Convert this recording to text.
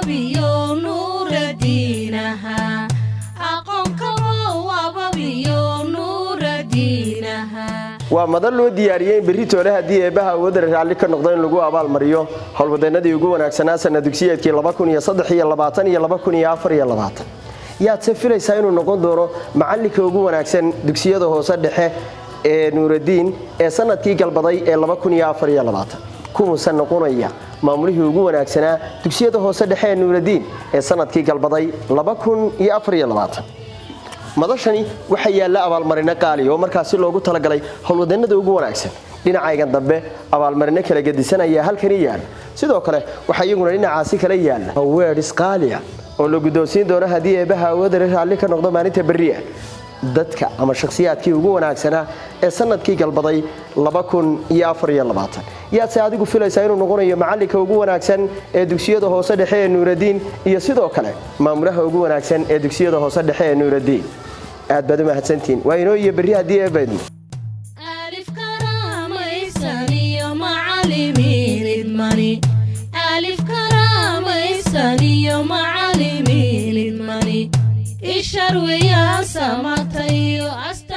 Ababiyo Nuuradiinaha, aqoonkamo ababiyo Nuuradiinaha. Waa madal loo diyaariyey in berri toole, haddii Eebbaha awoodda raalli ka noqdo, in lagu abaalmariyo howlwadeenadii ugu wanaagsanaa sana dugsiyeedkii iyo 2023. Yaadse filaysaa inuu noqon doono macallinka ugu wanaagsan dugsiyada hoose dhexe ee Nuuradiin ee sanadkii galbaday ee 2024? Kumuusan noqonaya maamulihii ugu wanaagsanaa dugsiyada hoose dhexe ee Nuuradiin ee sanadkii galbaday 2024? Madashani waxaa yaalla abaalmarino qaali oo markaasi loogu talagalay howlwadeenada ugu wanaagsan. Dhinacaygan dambe abaalmarino kala gedisan ayaa halkani yaala. Sidoo kale waxaa iyaguna dhinacaasi kala yaala awards qaaliya oo la guddoonsiin doono, haddii Eebbaha awoodare raalli ka noqdo, maalinta berriya dadka ama shakhsiyaadkii ugu wanaagsanaa ee sanadkii galbaday 2024. Yaadse adigu filaysaa inuu noqonayo macallinka ugu wanaagsan ee dugsiyada hoose dhexe ee Nuuradiin iyo sidoo kale maamulaha ugu wanaagsan ee dugsiyada hoose dhexe ee Nuuradiin? Aad baad u mahadsantihiin. Waa inoo iyo berri haddii Eebbaydmo. Alif karaamaysan iyo macalimiin idmani, alif karaamaysan iyo macalimiin idmani, ishar weeyaan samata iyo asta.